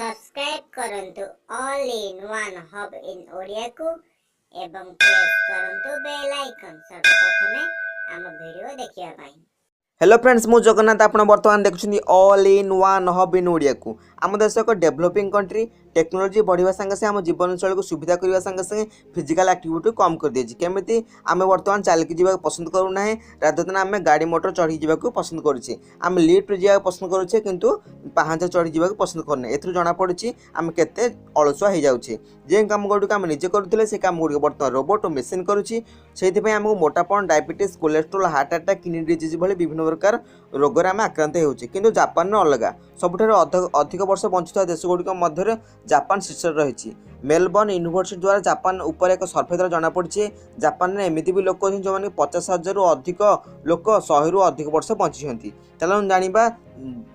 Subscribe କରନ୍ତୁ all in one hub in ଓଡ଼ିଆକୁ ଏବଂ ପ୍ରେସ୍ କରନ୍ତୁ ବେଲ୍ ଆଇକନ୍ ସର୍ବପ୍ରଥମେ ଆମ ଭିଡ଼ିଓ ଦେଖିବା ପାଇଁ। ହ୍ୟାଲୋ ଫ୍ରେଣ୍ଡସ୍, ମୁଁ ଜଗନ୍ନାଥ। ଆପଣ ବର୍ତ୍ତମାନ ଦେଖୁଛନ୍ତି all in one hub in ଓଡ଼ିଆକୁ। ଆମ ଦେଶ ଏକ ଡେଭଲପିଂ କଣ୍ଟ୍ରି। ଟେକ୍ନୋଲୋଜି ବଢ଼ିବା ସାଙ୍ଗେ ସାଙ୍ଗେ, ଆମ ଜୀବନଶୈଳୀକୁ ସୁବିଧା କରିବା ସାଙ୍ଗେ ସାଙ୍ଗେ ଫିଜିକାଲ୍ ଆକ୍ଟିଭିଟି କମ୍ କରିଦେଇଛି। କେମିତି? ଆମେ ବର୍ତ୍ତମାନ ଚାଲିକି ଯିବାକୁ ପସନ୍ଦ କରୁନାହେଁ, ରାଦର ଦେନ୍ ଆମେ ଗାଡ଼ି ମଟର ଚଢ଼ିକି ଯିବାକୁ ପସନ୍ଦ କରୁଛେ। ଆମେ ଲିଫ୍ଟରେ ଯିବାକୁ ପସନ୍ଦ କରୁଛେ, କିନ୍ତୁ ପାହାଞ୍ଚ ଚଢ଼ି ଯିବାକୁ ପସନ୍ଦ କରୁନେ। ଏଥିରୁ ଜଣାପଡ଼ୁଛି ଆମେ କେତେ ଅଳସୁଆ ହେଇଯାଉଛେ। ଯେଉଁ କାମ ଗୁଡ଼ିକ ଆମେ ନିଜେ କରୁଥିଲେ, ସେ କାମ ଗୁଡ଼ିକ ବର୍ତ୍ତମାନ ରୋବୋଟ୍ ଓ ମେସିନ୍ କରୁଛି। ସେଇଥିପାଇଁ ଆମକୁ ମୋଟାପଣ, diabetes, cholesterol, heart attack, kidney disease ଭଳି ବିଭିନ୍ନ ପ୍ରକାର ରୋଗରେ ଆମେ ଆକ୍ରାନ୍ତ ହେଉଛେ। କିନ୍ତୁ ଜାପାନର ଅଲଗା। ସବୁଠାରୁ ଅଧିକ ବର୍ଷ ବଞ୍ଚୁଥିବା ଦେଶଗୁଡ଼ିକ ମଧ୍ୟରେ ଜାପାନ ଶୀର୍ଷରେ ରହିଛି। ମେଲବର୍ଣ୍ଣ ୟୁନିଭର୍ସିଟି ଦ୍ୱାରା ଜାପାନ ଉପରେ ଏକ ସର୍ଭେ ଦ୍ୱାରା ଜଣାପଡ଼ିଛି, ଜାପାନରେ ଏମିତି ବି ଲୋକ ଅଛନ୍ତି ଯେଉଁମାନେ 50,000ରୁ ଅଧିକ ଲୋକ 100ରୁ ଅଧିକ ବର୍ଷ ବଞ୍ଚିଛନ୍ତି। ଚାଲନ୍ତୁ ଜାଣିବା,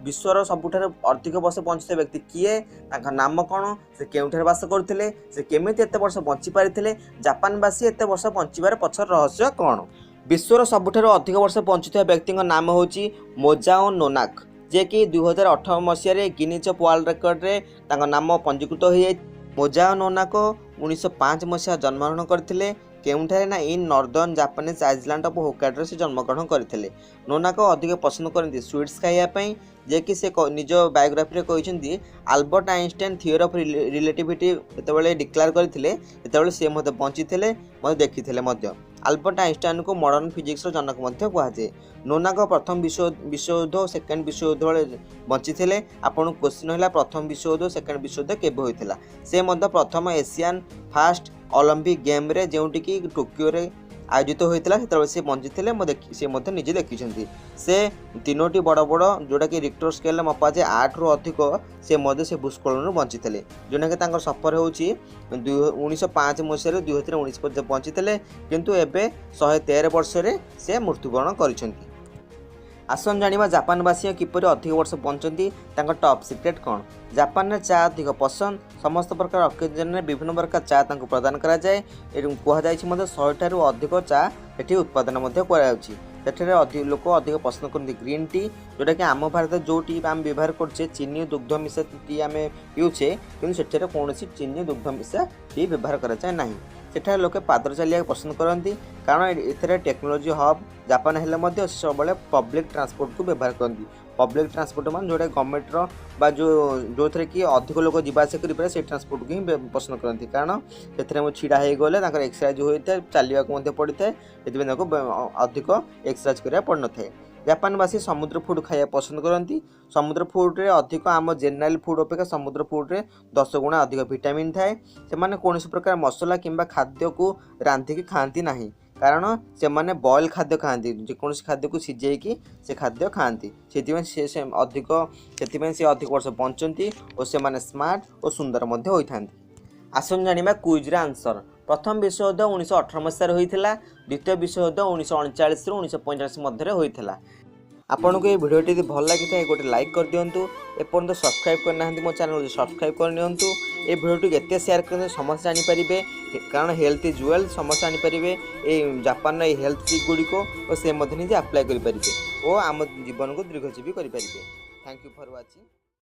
ବିଶ୍ୱର ସବୁଠାରୁ ଅଧିକ ବର୍ଷ ବଞ୍ଚିଥିବା ବ୍ୟକ୍ତି କିଏ, ତାଙ୍କ ନାମ କ'ଣ, ସେ କେଉଁଠାରେ ବାସ କରୁଥିଲେ, ସେ କେମିତି ଏତେ ବର୍ଷ ବଞ୍ଚି ପାରିଥିଲେ, ଜାପାନବାସୀ ଏତେ ବର୍ଷ ବଞ୍ଚିବାର ପଛର ରହସ୍ୟ କ'ଣ? ବିଶ୍ୱର ସବୁଠାରୁ ଅଧିକ ବର୍ଷ ବଞ୍ଚୁଥିବା ବ୍ୟକ୍ତିଙ୍କ ନାମ ହେଉଛି ମୋଜାଓ ନୋନାକ, ଯିଏକି 2018 ମସିହାରେ ଗିନିଜ୍ ଅଫ୍ ୱାର୍ଲଡ ରେକର୍ଡରେ ତାଙ୍କ ନାମ ପଞ୍ଜୀକୃତ ହୋଇଯାଇଛି। ମୋଜାଓ ନୋନାକ 1905 ମସିହା ଜନ୍ମଗ୍ରହଣ କରିଥିଲେ। କେଉଁଠାରେ ନା in northern Japanese island of ହୋକାଇଡୋରେ ସେ ଜନ୍ମଗ୍ରହଣ କରିଥିଲେ। ନୋନାକ ଅଧିକ ପସନ୍ଦ କରନ୍ତି ସୁଇଟ୍ସ ଖାଇବା ପାଇଁ, ଯିଏକି ସେ ନିଜ ବାୟୋଗ୍ରାଫିରେ କହିଛନ୍ତି, Albert Einstein theory of relativity ଯେତେବେଳେ ଡିକ୍ଲେୟାର କରିଥିଲେ, ସେତେବେଳେ ସେ ମଧ୍ୟ ବଞ୍ଚିଥିଲେ, ମଧ୍ୟ ଦେଖିଥିଲେ ମଧ୍ୟ। ଆଲବର୍ଟ ଆଇନଷ୍ଟାଇନକୁ ମଡ଼ର୍ଣ୍ଣ ଫିଜିକ୍ସର ଜନକ ମଧ୍ୟ କୁହାଯାଏ। ନୋନାକ ପ୍ରଥମ ବିଶ୍ୱଯୁଦ୍ଧ ଓ ସେକେଣ୍ଡ ବିଶ୍ୱଯୁଦ୍ଧ ବେଳେ ବଞ୍ଚିଥିଲେ। ଆପଣଙ୍କୁ କ୍ୱେଶ୍ଚିନ୍ ହେଲା, ପ୍ରଥମ ବିଶ୍ୱଯୁଦ୍ଧ, ସେକେଣ୍ଡ ବିଶ୍ୱଯୁଦ୍ଧ କେବେ ହୋଇଥିଲା? ସେ ମଧ୍ୟ ପ୍ରଥମ ଏସିଆନ୍ ଫାଷ୍ଟ ଅଲମ୍ପିକ୍ ଗେମ୍ରେ, ଯେଉଁଠିକି ଟୋକିଓରେ ଆୟୋଜିତ ହୋଇଥିଲା, ସେତେବେଳେ ସେ ବଞ୍ଚିଥିଲେ। ମୁଁ ଦେଖି ସେ ମଧ୍ୟ ନିଜେ ଦେଖିଛନ୍ତି। ସେ ତିନୋଟି ବଡ଼ ବଡ଼, ଯେଉଁଟାକି ରିକ୍ଟର ସ୍କେଲରେ ମପାଯାଏ 8ରୁ ଅଧିକ, ସେ ମଧ୍ୟ ସେ ଭୂସ୍ଖଳନରୁ ବଞ୍ଚିଥିଲେ। ଯେଉଁଟାକି ତାଙ୍କର ସଫର ହେଉଛି 1905 ମସିହାରୁ 2019 ପର୍ଯ୍ୟନ୍ତ ବଞ୍ଚିଥିଲେ, କିନ୍ତୁ ଏବେ 113 ବର୍ଷରେ ସେ ମୃତ୍ୟୁବରଣ କରିଛନ୍ତି। ଆସନ୍ତୁ ଜାଣିବା, ଜାପାନବାସୀ କିପରି ଅଧିକ ବର୍ଷ ବଞ୍ଚନ୍ତି, ତାଙ୍କ ଟପ୍ ସିକ୍ରେଟ୍ କ'ଣ? ଜାପାନରେ ଚା ଅଧିକ ପସନ୍ଦ। ସମସ୍ତ ପ୍ରକାର ଅକେଜନରେ ବିଭିନ୍ନ ପ୍ରକାର ଚା ତାଙ୍କୁ ପ୍ରଦାନ କରାଯାଏ ଏବଂ କୁହାଯାଇଛି ମଧ୍ୟ 100ଠାରୁ ଅଧିକ ଚା ଏଠି ଉତ୍ପାଦନ ମଧ୍ୟ କରାଯାଉଛି। ସେଠାରେ ଅଧିକ ଲୋକ ଅଧିକ ପସନ୍ଦ କରନ୍ତି ଗ୍ରୀନ୍ ଟି, ଯେଉଁଟାକି ଆମ ଭାରତରେ ଯେଉଁ ଟି ଆମେ ବ୍ୟବହାର କରୁଛେ, ଚିନି ଦୁଗ୍ଧ ମିଶା ଟି ଆମେ ପିଉଛେ, କିନ୍ତୁ ସେଠାରେ କୌଣସି ଚିନି ଦୁଗ୍ଧ ମିଶା ଟି ବ୍ୟବହାର କରାଯାଏ ନାହିଁ। ସେଠାରେ ଲୋକେ ପାଦରେ ଚାଲିବାକୁ ପସନ୍ଦ କରନ୍ତି, କାରଣ ଏଥିରେ ଟେକ୍ନୋଲୋଜି ହବ୍ ଜାପାନ ହେଲେ ମଧ୍ୟ ସେ ସବୁବେଳେ ପବ୍ଲିକ୍ ଟ୍ରାନ୍ସପୋର୍ଟକୁ ବ୍ୟବହାର କରନ୍ତି। ପବ୍ଲିକ୍ ଟ୍ରାନ୍ସପୋର୍ଟ ମାନେ ଯେଉଁଟା ଗଭର୍ଣ୍ଣମେଣ୍ଟର ବା ଯେଉଁଥିରେ କି ଅଧିକ ଲୋକ ଯିବା ଆସିବା କରିପାରିବେ, ସେଇ ଟ୍ରାନ୍ସପୋର୍ଟକୁ ହିଁ ପସନ୍ଦ କରନ୍ତି। କାରଣ ସେଥିରେ ମୁଁ ଛିଡ଼ା ହେଇଗଲେ ତାଙ୍କର ଏକ୍ସରସାଇଜ୍ ହୋଇଥାଏ, ଚାଲିବାକୁ ମଧ୍ୟ ପଡ଼ିଥାଏ। ସେଥିପାଇଁ ତାଙ୍କୁ ଅଧିକ ଏକ୍ସରସାଇଜ୍ କରିବାକୁ ପଡ଼ିନଥାଏ। ଜାପାନବାସୀ ସମୁଦ୍ର ଫୁଡ଼୍ ଖାଇବା ପସନ୍ଦ କରନ୍ତି। ସମୁଦ୍ର ଫୁଡ଼୍ରେ ଅଧିକ, ଆମ ଜେନେରାଲ୍ ଫୁଡ଼୍ ଅପେକ୍ଷା ସମୁଦ୍ର ଫୁଡ଼୍ରେ 10 ଗୁଣା ଅଧିକ ଭିଟାମିନ୍ ଥାଏ। ସେମାନେ କୌଣସି ପ୍ରକାର ମସଲା କିମ୍ବା ଖାଦ୍ୟକୁ ରାନ୍ଧିକି ଖାଆନ୍ତି ନାହିଁ, କାରଣ ସେମାନେ ବଏଲ୍ ଖାଦ୍ୟ ଖାଆନ୍ତି। ଯେକୌଣସି ଖାଦ୍ୟକୁ ସିଝେଇକି ସେ ଖାଦ୍ୟ ଖାଆନ୍ତି। ସେଥିପାଇଁ ସେ ଅଧିକ ବର୍ଷ ବଞ୍ଚନ୍ତି ଓ ସେମାନେ ସ୍ମାର୍ଟ ଓ ସୁନ୍ଦର ମଧ୍ୟ ହୋଇଥାନ୍ତି। ଆସନ୍ତୁ ଜାଣିବା କୁଇଜ୍ର ଆନ୍ସର୍। ପ୍ରଥମ ବିଶ୍ୱଯୁଦ୍ଧ 1918 ମସିହାରେ ହୋଇଥିଲା। ଦ୍ୱିତୀୟ ବିଶ୍ୱଯୁଦ୍ଧ 1939ରୁ 1945 ମଧ୍ୟରେ ହୋଇଥିଲା। ଆପଣଙ୍କୁ ଏହି ଭିଡ଼ିଓଟି ଯଦି ଭଲ ଲାଗିଥାଏ, ଗୋଟେ ଲାଇକ୍ କରିଦିଅନ୍ତୁ। ଏପର୍ଯ୍ୟନ୍ତ ସବସ୍କ୍ରାଇବ୍ କରିନାହାନ୍ତି ମୋ ଚ୍ୟାନେଲକୁ, ସବସ୍କ୍ରାଇବ୍ କରିନିଅନ୍ତୁ। এই ଭିଡ଼ିଓଟିକୁ ଏତେ ସେୟାର କରନ୍ତୁ, ସମସ୍ତେ ଜାଣିପାରିବେ, କାରଣ ହେଲ୍ଥ is wealth. ସମସ୍ତେ ଜାଣିପାରିବେ ଏଇ ଜାପାନର ଏଇ ହେଲ୍ଥ ଟ୍ରିକ୍ ଗୁଡ଼ିକ ଓ ସେ ମଧ୍ୟ ନିଜେ ଆପ୍ଲାଏ କରିପାରିବେ ଓ ଆମ ଜୀବନକୁ ଦୀର୍ଘଜୀବୀ କରିପାରିବେ। Thank you for watching.